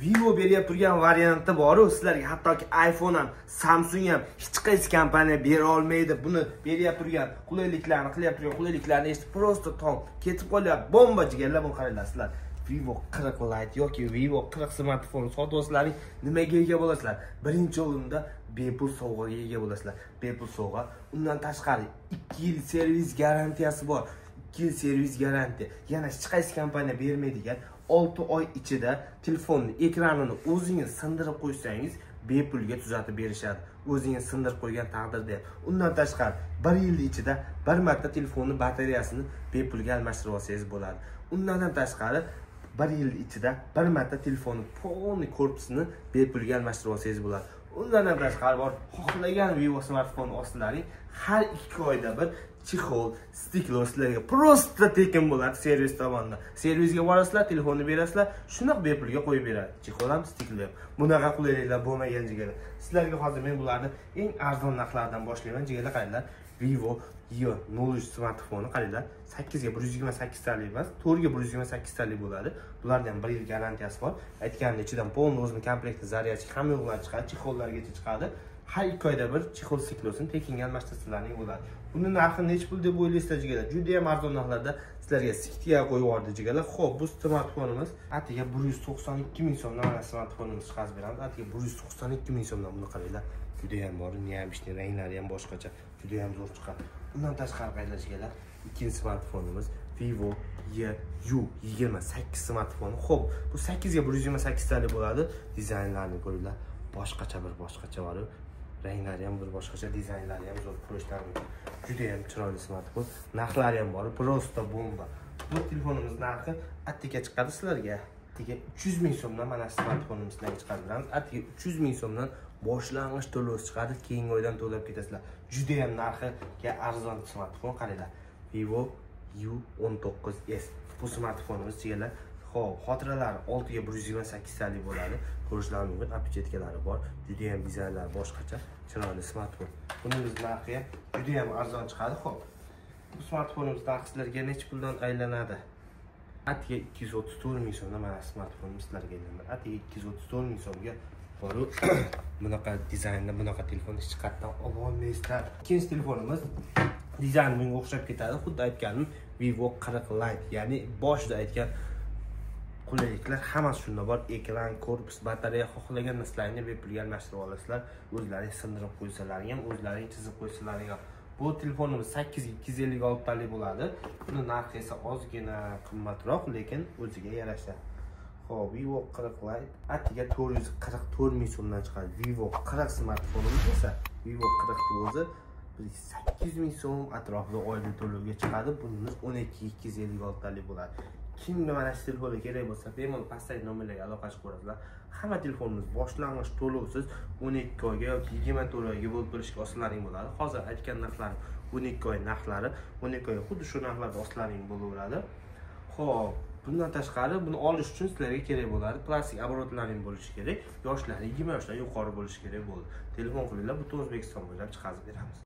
Vivo berib turgan varianti bor-u, sizlarga hattoki iPhone ham, Samsung ham hech qaysi kompaniya bera olmaydi. Buni berib turgan qulayliklarni, qilyap turgan qulayliklarni eshitib просто tom ketib qolyapti. Bomba jigarlar, buni qaranglar sizlar. Vivo 40 Lite yoki Vivo 40 smartfon sotib olsalaring nimaga ega bo'lasizlar? Birinchi o'rinda bepul sovg'aga ega bo'lasizlar. Bepul sovg'a. Undan tashqari 2 yil servis garantiyasi bor. 2 yil servis garantiya. Yana hech qaysi kompaniya bermaydigan 6 oy ichida telefonni ekranini o'zingiz sindirib qo'ysangiz bepulga tuzatib berishadi. O'zingiz sindirib qo'ygan taqdirda ham. Undan tashqari 1 yil ichida bir marta telefonni batareyasini bepulga almashtirib olsangiz bo'ladi. Undan ham tashqari 1 yil ichida bir marta telefonni polniy korpusini bepulga almashtirib olsangiz bo'ladi. Undan ham tashqari bor, xohlagan Vivo smartfon olsalaring har 2 oyda bir chexol, stiklo sizlarga просто tekin bo'ladi servis tomonidan. Servisga borasizlar, telefonni berasizlar, shundoq bepulga qo'yib beradi. Chexol ham, stiklo ham. Bunaqa qulayliklar bo'lmagan jigarlar. Sizlarga hozir men bularni eng arzon narxlardan boshlayman. Jigarlar qaranglar, Vivo Y03 smartfoni qaranglar, 8 ga 128 talik emas, 4 ga 128 talik bo'ladi. Bularda ham 1 yil garantiyasi bor. Aytganimdek, ichidan polni o'zini komplekti, zaryadchi hamma yo'qlar chiqadi, chexollargacha chiqadi. Har 2 oyda bir chexol siklosini tekinga almashtirsalaring bo'ladi. Buni narxi necha pul deb o'ylaysizlar jigarlar? Juda ham arzon narxlarda sizlarga skidka qo'yib yubordi jigarlar. Xo'p, bu smartfonimiz atiga 192 ming so'mdan mana smartfonimiz chiqarib beramiz. Atiga 192 ming so'mdan buni qaranglar. Juda ham bor, необычный ranglari ham boshqacha, juda ham zo'r chiqadi. Undan tashqari qaranglar jigarlar, ikkinchi smartfonimiz Vivo Y28 smartfoni. Xo'p, bu 8 ga 128 talik bo'ladi. Dizaynlarini ko'ringlar, boshqacha bir boshqacha bor. Ranglari ham bir boshqacha, dizaynlari ham zo'r, ko'rishlar mumkin. Juda ham chiroyli smartfon, narxlari ham bor, просто bomba. Bu telefonimiz narxi attiga chiqadi sizlarga. Attiga 300 ming so'mdan mana smartfonimiz sizlarga chiqarib beramiz. Attiga 300 ming so'mdan boshlang'ich to'lov chiqadi, keyingi oydan to'lab ketasizlar. Juda ham narxiga arzon smartfon qaranglar. Vivo U19s. Bu smartfonimiz jigarlar, xo'p, xotiralari 6 ga 128 talik bo'ladi. Ko'rishlari mumkin, apchetkalari bor. Juda ham dizaynlari boshqacha, chiroyli smartfon. Buning narxi ham juda ham arzon chiqadi. Xo'p, bu smartfonimiz narxi sizlarga necha puldan aylanadi? Atiga 234 ming so'mdan mana smartfonimiz sizlarga aylanadi. Atiga 234 ming so'mga boru bunaqa dizaynda bunaqa telefon hech qayerdan ola olmaysizlar. Ikkinchi telefonimiz dizayn bunga o'xshab ketadi. Xuddi aytganim Vivo 40 Lite, ya'ni boshida aytgan qulayliklar hammasi shunda bor. Ekran, korpus, batareya, xohlagan narsalarni bepulga almashtirib olasizlar. O'zlaring sindirib qo'ysalaring ham, o'zlaring chizib qo'ysalaring ham. Bu telefonimiz 8 ga 256 talik bo'ladi. Buni narxi esa ozgina qimmatroq, lekin o'ziga yarasha. Xo'p, Vivo 40 Lite atiga 444 ming so'mdan chiqadi. Vivo 40 smartfonimiz esa Vivo 40 o'zi 800 ming so'm atrofida oylik to'lovga chiqadi. Bunimiz 12 256 talik bo'ladi. Kimga mana shu telefonlar kerak bo'lsa, bemalol pastdagi nomerlarga aloqa qilib. Hamma telefonimiz boshlang'ich to'lovsiz 12 oyga yoki 24 oyga bo'lib to'lashga olsalaring bo'ladi. Hozir aytgan narxlarim 12 oy narxlari, 12 oy xuddi shu narxlarda olsalaring bo'laveradi. Xo'p, bundan tashqari buni olish uchun sizlarga kerak bo'ladi plastik oborotlaring bo'lishi kerak, yoshlari 20 yoshdan yuqori bo'lishi kerak bo'ldi. Telefon qilinglar, butun O'zbekiston bo'ylab chiqarib beramiz.